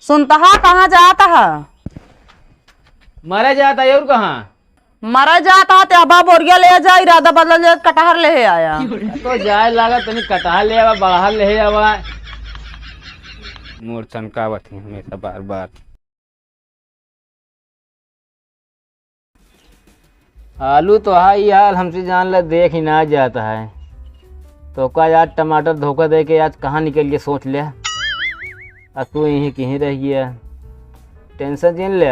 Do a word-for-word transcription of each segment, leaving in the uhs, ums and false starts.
सुनतहा, कहाँ जात ह? मरे जात ह, और कहाँ? मरे जात ह, ते अबा बोरिया ले जा, इरादा बदल जात, कटहर लेहे आया। तो जाए लागत, तनी कटहर ले आवा, बड़हर लेहे आवा। मोर चनकावत ही हमेशा बार बार। आलू तो है ही यार, हमसे जान ले देख ही ना जाता है। तोका यार टमाटर धोखा दे के आज कहाँ निकल गए सोच ले। आ तू यहीं कहीं रह गया। टेंशन जिन ले।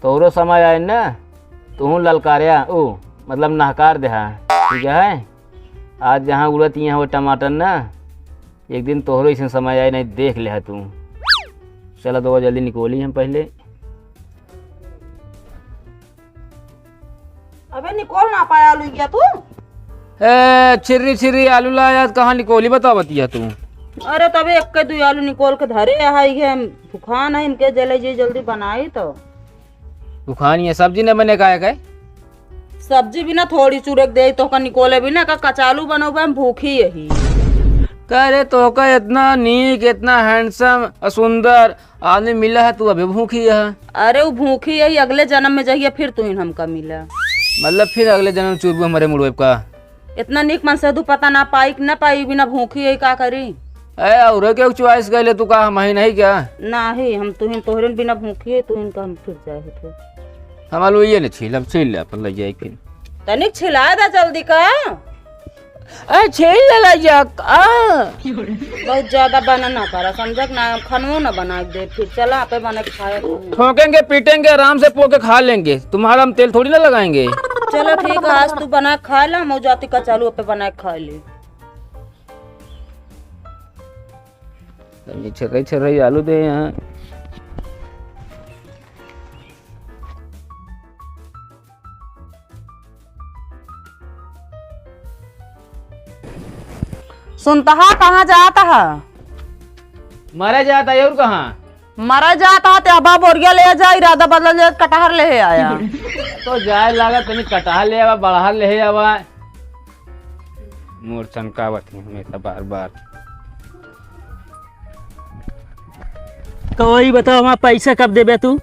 तोहरो समय आए ना, तू ललकार्या, ऊ, मतलब नहकार देहा। ठीक है? आज जहाँ उड़त यहाँ वो टमाटर ना, एक दिन तोहरो ऐसन समय आए, नहीं देख ले तू। चला तो जल्दी निकोली हम पहले। अबे निकोल ना पाया आलू क्या तू? ए, छिर्री छिर्री आलू लाया, कहाँ निकोली बतावतिया तू? अरे तबे एक के दू आलू निकोल के धरे है, ये भुखान है इनके जले जी जल्दी बनाई तो। भुखान ये सब्जी न बने का है? सब्जी बिना थोड़ी चुरक दे तो का निकोले बिना का कचालू बनोबे, हम भूखी यही। का रे, तोहका इतना नीक, इतना handsome और सुंदर आदमी मिला है, तू अबे भूखी है। अरे, उ भूखी है, अगले जन्म में जाइए, फिर तू इन हमका मिला। मतलब, फिर अगले जन्म में चुरबू हमारे मुड़वे का? इतना नीक मन से तू पता ना पाई कि ना पाई, बिना भूखी है, का करी? ए, और के choice कर ले, तू का हम ही नहीं क्या? नहीं, हम तू ही तोहरे बिना भूखी है, तू इनका हम फिर जाए थे। हमारे लिए ने छील, हम छील ले अपन ले जाए के। तनिक छिला दा जल्दी का। ए, छील ले ला जा, आ। बहुत ज्यादा बना ना करा, समझक ना, खानो ना बना के दे, फिर चला आपे बना के खाए। ठोकेंगे, पीटेंगे, आराम से पो के खा लेंगे, तुम्हारा हम तेल थोड़ी ना लगाएंगे। चलो ठीक है, आज तू बना के खा ला, हम जाती कचालू पे बना के खा ले। ये छर्रे छर्रे आलू दे यहाँ। सुनतहा, कहाँ जात ह? मरे जात ह, और कहाँ? मरे जात ह, ते अबा बोरिया ले जा, इरादा बदल जात, कटहर लेहे आया। तो जाए लागत, तनी कटहर ले आवा, बड़हर लेहे आवा। मोर चनकावत ही हमेशा बार बार। तो वही बताओ, हमारा पैसा कब देबे तू?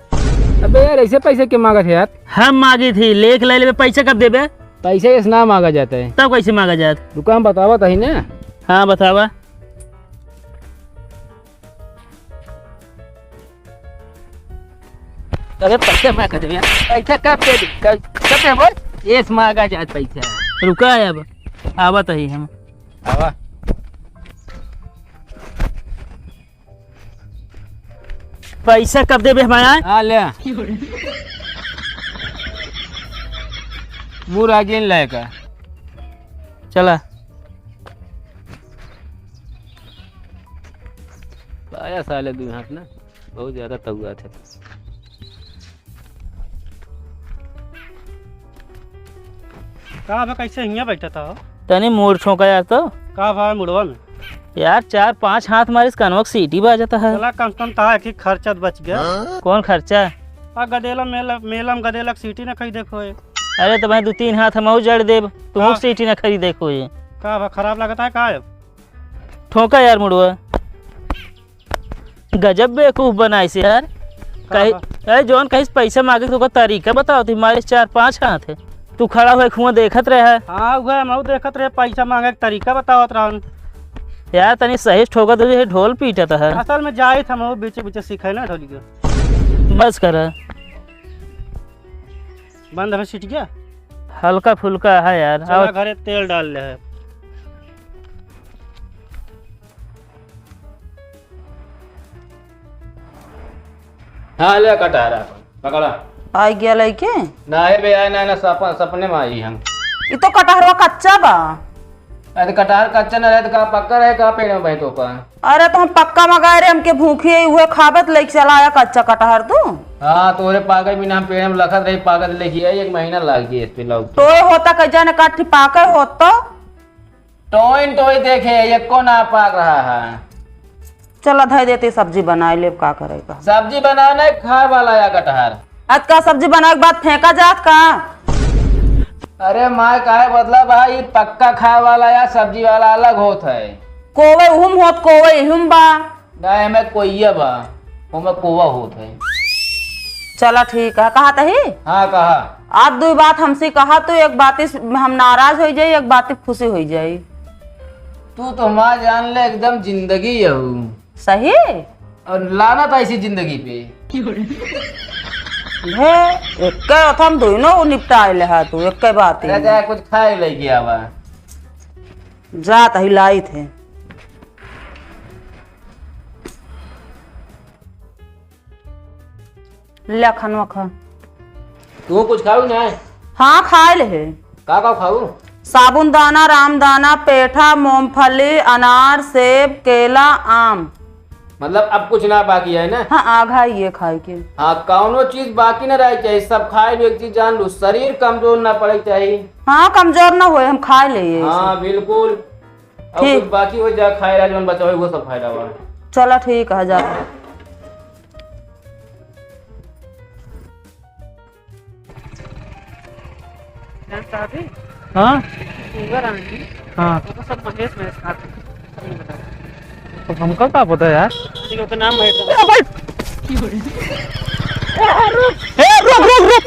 अबे यार, ऐसे पैसे के मांगत है यार? हम मांगी थी, लेख ले लेबे, पैसा कब देबे? पैसा ऐसे ना मांगा जाता है। तब कैसे मांगा जात? रुका, हम बतावत ही ना। हाँ, बतावा। अबे पैसा मैं कह देबे यार। पैसा कब दे दी? कब, कब दे बोल? ऐसे मांगा जात पैसा। रुका है अब, आवत ही हम। आवा। पैसा कब देबे हमारा? हाँ, ले। मुर्गा गिन लायका। चला। पाया साले दुइ हाथ ना, बहुत ज्यादा तउआ थे। का बा, कैसे हियाँ बैठा था हो? तनी मूड़ छोंका यार तो। का भा मुड़वा में? यार, चार पाँच हाथ मारिस, कनवा के सीटी बाजत है। चला, कम से कम तहा एक ही खर्चा बच गया। कौन खर्चा? आ गदेला मेला, मेला में गदेला के सीटी ना खरीदे खोए। अरे, तो भाई, दो तीन हाथ हम और जड़ देब, तुहू हाँ। सीटी ना खरीदे खोए। का बा, खराब लगता है का अब? ठोंका यार मुड़वा। गजब बेवकूफ बनाइस यार। का कही, बा? ए, जौन कहिस पैसा मांगे, तो ओकर तरीका बताओ, तुम्हारे चार पांच हाथ है। तू खड़ा हुए खुआ देखत रहे है। हाँ, उहे हम देखत रहे, पैसा मांगे के तरीका बतावत रहन। यार, तनी सही ठोकत हो, ये ढोल पीटत है। असल में जाइत हम वो बीचे बीचे सीखे ना ढोलिया। बस कर। बंद है सीटिया? हल्का फुल्का है यार। चला और घरे तेल डाल ले है। हाँ, ले कटहरा अपन, पकड़ा। आइ गया लइके? नाहीं बे, आए ना, ना, सप-, सपने में आई हम। ई तो कटहरवा कच्चा बा। अरे, तो कटहर कच्चा ना रहे, तो का पक्का रहे, का पेड़ में बैठो का? अरे, तो हम पक्का मंगाए रहे, हमके भूखी है, उहे खाबे, तो लेके चला आया कच्चा कटहर तू। हाँ, तोरे पाके बिना हम पेड़ में लखत रही, पाकत लेके आई, एक महीना लाग गया इस पे लौक के। तोय होता, कह जाने का ठिपाके होत तो। टोइन टोई देखे, एको ना पाक रहा है। चला, धर देते, सब्जी बनाए लेब, का करेगा? सब्जी बनाना है, खाए वाला या कटहर? आज का सब्जी बनाए के बाद फेंका जात का? अरे माय, काहे बदला बा? ई पक्का खाए वाला या सब्जी वाला अलग होत है। कोवे उहुम होत, कोवे इहुम बा। ना, एमे कोइया बा। ओमे कोवा होत है। चला ठीक है, कहा तही? हाँ, कहा। आप दुइ बात हमसे कहा तो एक बात इस, हम नाराज होइ जाई, एक बात खुशी होइ जाई। तू तो हमार जान ले एकदम जिंदगी है। सही? और लानत ऐसी जिंदगी पे। हे, एक हम दोनों निपटा ले हा तू, एक बात ही। अरे जा, कुछ खाए लेके आवा। जा तही लाई थे। ले खनवा खा। तू कुछ खाऊ ना? हाँ, खाए ले है। का का खाऊ? साबुन दाना, रामदाना, पेठा, मूंगफली, अनार, सेब, केला, आम। मतलब अब कुछ ना बाकी है ना? हाँ, आघा ये खाए के। हाँ, कौनो चीज बाकी ना रहे चाहिए, सब खाए लो। एक चीज जान लो, शरीर कमजोर ना पड़े चाहिए। हाँ, कमजोर ना होए, हम खाए ले ये हाँ, सब। बिल्कुल। अब ठीक। कुछ बाकी हो जा, खाए ला जौन बचा होई, वो सब खाए ला बा। चला ठीक है, जा। हाँ? हाँ। तो हमका का पता यार? ठीक है, ओकर नाम है। ए, भाई। ए, रुक, रुक, रुक।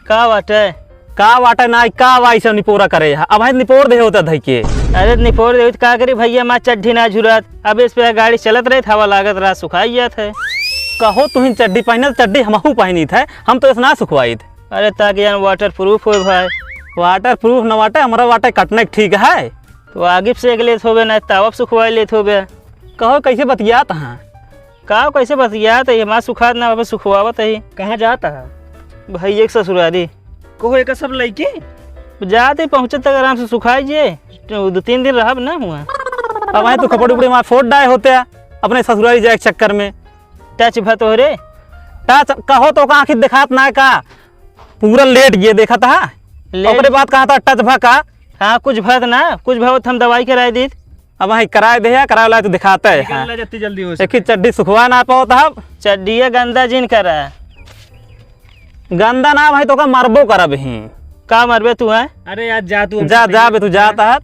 का बाटे? का बाटे ना, का बा, ऐसे निपोरा करे है? अब है निपोर दे होता धई के। अरे निपोर दे होत का करी भैया, हमार चड्ढी ना झुरत। अब इस पे गाड़ी चलत रही, हवा लागत रहा, सुखाई जात है। कहो तुहिन चड्ढी पहनत, चड्ढी हमहू पहनीत है, हम तो ऐसे ना सुखवाइत। अरे ताकि जान waterproof होए भाई। Waterproof न बाटे, हमरा बाटे कटने के ठीक है। तो आगे से एक लेत होबे, ना तावब सुखवाई लेत होबे। कहो कैसे बतियात हाँ? का कैसे बतियात है? हमार सुखात ना, अबे सुखवावत है। कहाँ जात है? भाई एक ससुरारी। कहो एक सब लइके? जात ही पहुँचत तक आराम से सुखाई जे, दो तीन दिन रहब ना हुआ। अब है तू कपड़े उपड़े मार फोड़ डाए होते हैं अपने ससुरारी जाए के चक्कर में। टच भा तोहरे? टच कहो तो का आँखी दिखात ना का? पूरा लेट गए देखा था। लेट ओकरे बाद कहा था टच भा का? हाँ, कुछ भत ना, कुछ भवत हम दवाई कराए दीत। अब वहीं कराए दे या कराए ला तो दिखाता है। निकल हाँ। ला जत्ती जल्दी हो एक ही सके। चड्डी सुखवा ना पाओ तब। चड्डिया गंदा जिन करा। गंदा ना भाई तो का मरबो करब ही। का मरबे तू है? अरे यार जा तू जा, जा बे तू जा तहत।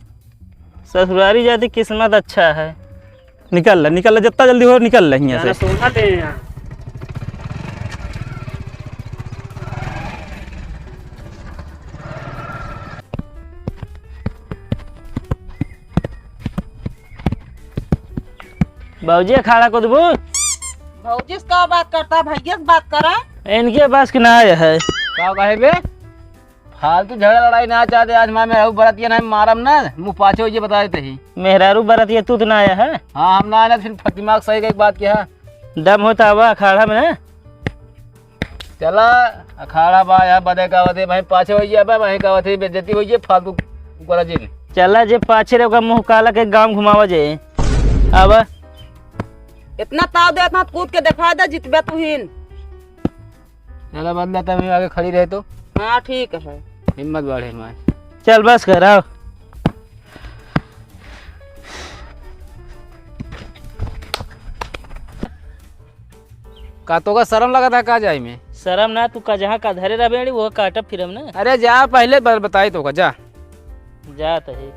ससुरारी जाती किस्मत अच्छा है। निकल ले, निकल ले, जितना जल्दी हो निकल ले हियां से। सोना ले यहाँ। भौजी अखाड़ा को देबू? भौजी से का बात करता, भैया से बात करा। इनके पास के ना आया है। का कहे बे? फालतू झगड़ा लड़ाई ना चाहते, आज हमारे मेहरारू बरतिया ना मारम ना, मुँह पाछे होइए बता देते ही। मेहरारू बरतिया तू तो ना आया है? हाँ, हम ना आया ना, फिर दिमाग सही का एक बात किया। दम होता हुआ अखाड़ा में ना। चला, अखाड़ा बा, यहाँ बदे का बदे, भाई पाछे होइए, अब भाई का बदे बेइज्जती होइए, फालतू करा जिन। चला, जे पाछे रहे, ओका मुँह काला के गाँव घुमावा जे। अब इतना ताव दे, इतना कूद के दिखा दे, जितबे तू हिन। चला बदला, तब आगे खड़ी रहे तो। हाँ, ठीक है। हिम्मत बढ़े हमारी। चल, बस कर, आओ। का तोका शर्म लगा था का जाए में? शर्म ना, तू का जहाँ का धरे रह बेड़ी, वो काटब फिरम ना। अरे जा, पहले ब-, बताई तोका, जा। जा तही।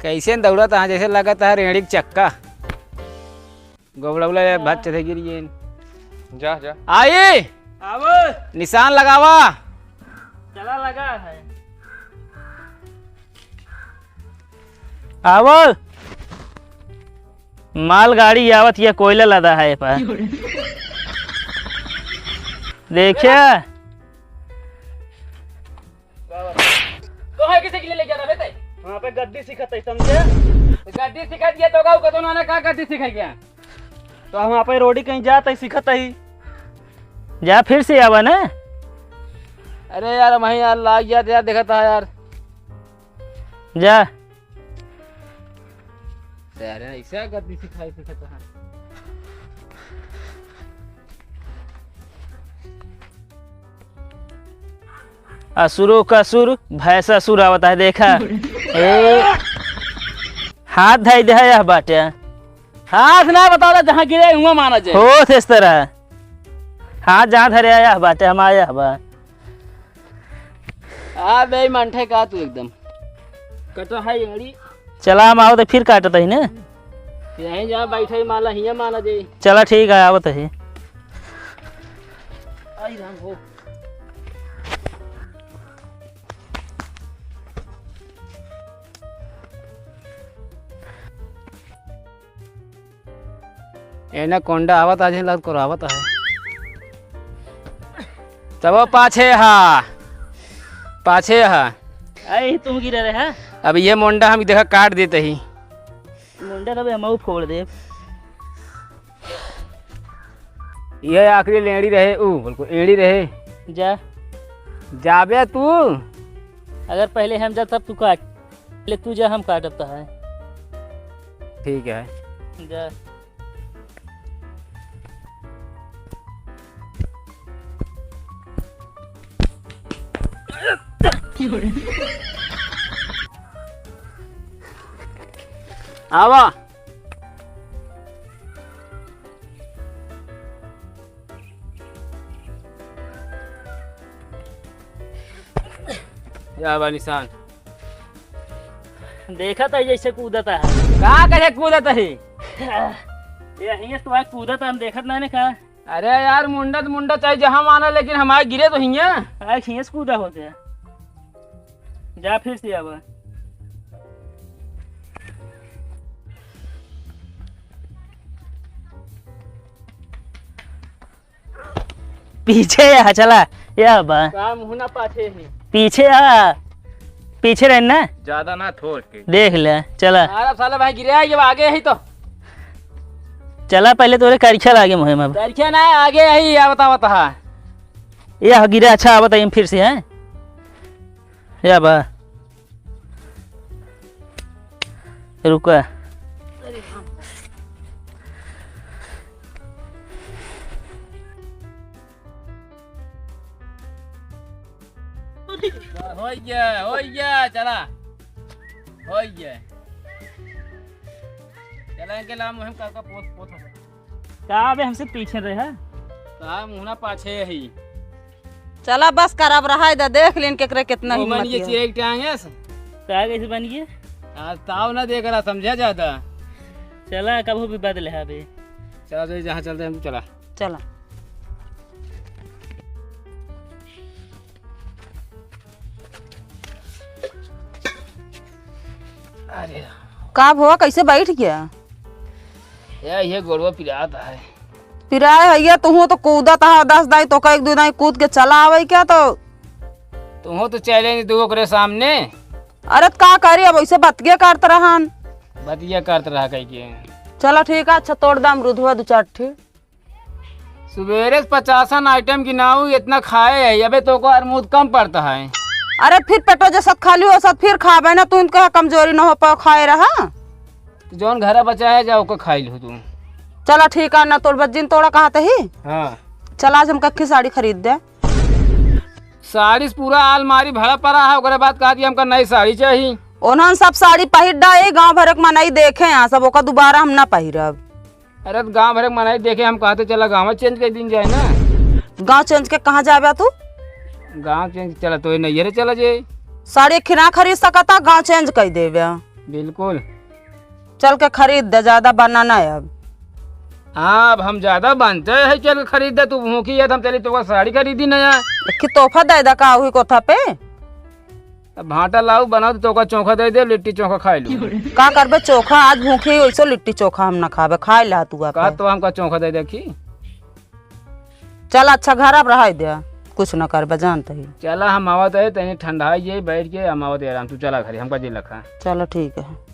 कैसे दौड़त है, जैसे लगत है रेंड़ी के चक्का। गोबड़ा उबड़ा भात चढ़े गिर गए। जा, जा। आई। आवो। निशान लगावा। चला लगा है। आवो। मालगाड़ी आवत या कोयला लदा है पर। देखिया। कहाँ किसे के लिए ले गया था बेटे? वहाँ पे गद्दी सीखत है, समझे? तो गद्दी सीखत गया तो का, कतो ना, ना का गद्दी सीखत गया? तो हम वहाँ पे रोडी कहीं जात है, सीखत है। जा फिर से आवा ना। अरे यार, वहीं यार लाग गया था यार, देखा था यार। जा। अरे ऐसा गद्दी सिखाई सीखत है। असुरो का सुर, भैंसा सुर आवता है, देखा। ए, हाथ धई दे है यह बाटे। हाथ ना बताओ, जहाँ गिरे हुआ माना जाए। होत इस तरह। हाथ जहाँ धरे आया बाटे, हम आया बा। आ बे मंठे का तू एकदम। कटा है एड़ी। चला, हम आवत है, फिर काटत है ना। यहीं जा बैठे, माला हियाँ माला दे। चला, ठीक है, आवत है। आई राम हो। एनाकोंडा आवत आज लग करावत है। तब वो पाछे हा, पाछे हा। आई तुम गिरे रहे हैं? अब ये मुंडा हम देखा काट देते ही। मुंडा तब हम फोड़ दे। ये आखिरी लेड़ी रहे, ऊ, बिल्कुल एड़ी रहे। जा। जाबे तू? अगर पहले हम जा तब तू काट। पहले तू जा, हम काटब तो है। ठीक है। जा। आवा। या बा निशान। देखत है जैसे कूदत है। का करे कूदत है? ये हियाँ से तो आज कूदत है, हम देखत ना ने का। अरे यार, मुंडा तो मुंडा चाहे जहाँ माना, लेकिन हमारे गिरे तो हियाँ। आज हियाँ से कूदा होते हैं। जा फिर से आवा। पीछे आ, चला। या बा। का मुहना पाछे ही? पीछे आ। पीछे रह ना। ज्यादा ना, थोड़ के। देख ले, चला। अरे साला भाई गिरे, ये आगे ही तो। चला, पहले तोरे करिछा लागे मुहे में। करिछा ना, आगे ही, या बता, बता। या गिरे, अच्छा, आवत है फिर से, हैं? या बा। रुका। हो गया, हो गया, चला। हो गया। चला, इनके लाम हम का, का पोत, पोत हो। का बे हमसे पीछे रहे है? का मुहना पाछे ही। चला बस कर, अब रहाई दा, देख लेन केकरे कितना वो हिम्मत बन गए है। चिरे के टांगे से। का कैसे बन गए? आज ताव ना देख रहा, समझा जाता। चला, कबहू भी बदले है अभी। चला, तो जहाँ चलते हैं, तू चला। चला। अरे। का भुआ, कैसे बैठ गया? या, ये गोड़वा पिरात है। पिराए है ये, तुहूँ तो कूदत है, दस दाई तो का एक दो दाई कूद के चला आवे क्या तो? तुहूँ तो चले नहीं तू ओकरे सामने। अरे त का करी, अब ऐसे बतिये करत रहन। बतिये करत रहा कह के। चला ठीक है, अच्छा तोड़ दा अमरूदवा दो चार ठे। सुबेरे से पचासन आइटम गिनाऊ, इतना खाए है, अबे तो को अरमूद कम पड़ता है। अरे फिर पेटो जसत खाली हो सत फिर खाबे ना, तू इनका कमजोरी न हो पाओ खाए रहा। तो जौन घरा बचा है, जा ओके खाई लिहो तू। चला ठीक है, ना तोड़ बज्जिन तोड़ा कहा तही। हाँ। चला आज हम कक्खी साड़ी खरीद दे। साड़ी से पूरा आलमारी भरा पड़ा है, ओकरे बाद कहा कि हमका नई साड़ी चाहिए। उन्हन सब साड़ी पहिर डाए, गाँव भर के मनई देखे यहाँ सब, ओका दोबारा हम ना पहिरब। अरे, तो गाँव भर के मनई देखे, हम कहते चला गाँव change कर दिन जाए ना। गाँव change के कहाँ जाबे तू? गाँव change चला तो नैहरे चला जाए। साड़ी एक ना खरीद सकता, गाँव change कर देबे। बिल्कुल। चल के खरीद दे, ज्यादा बना ना अब। हाँ, अब हम ज्यादा बनते हैं, चल के खरीद दे। तू भूखी है तो हम चली तो साड़ी खरीदी नया। एक तोहफा दे दा का वही कोठा पे? अब भाटा लाऊ, बनाओ तो तोका चोखा दे दे, लिट्टी चोखा खाई लू। का करबे चोखा? आज भूखी ही, वैसे लिट्टी चोखा हम ना खाबे, खाई ला तू का आपे। तो हमका चोखा दे देखी। चल अच्छा, घर अब रहाई दे, कुछ ना करबे, जानते ही। चला हम आवत है, तनी ठंडाई जाई, बैठ के हम आवत है आराम, तू चला घरे, हमका जी लखा। चलो ठीक है।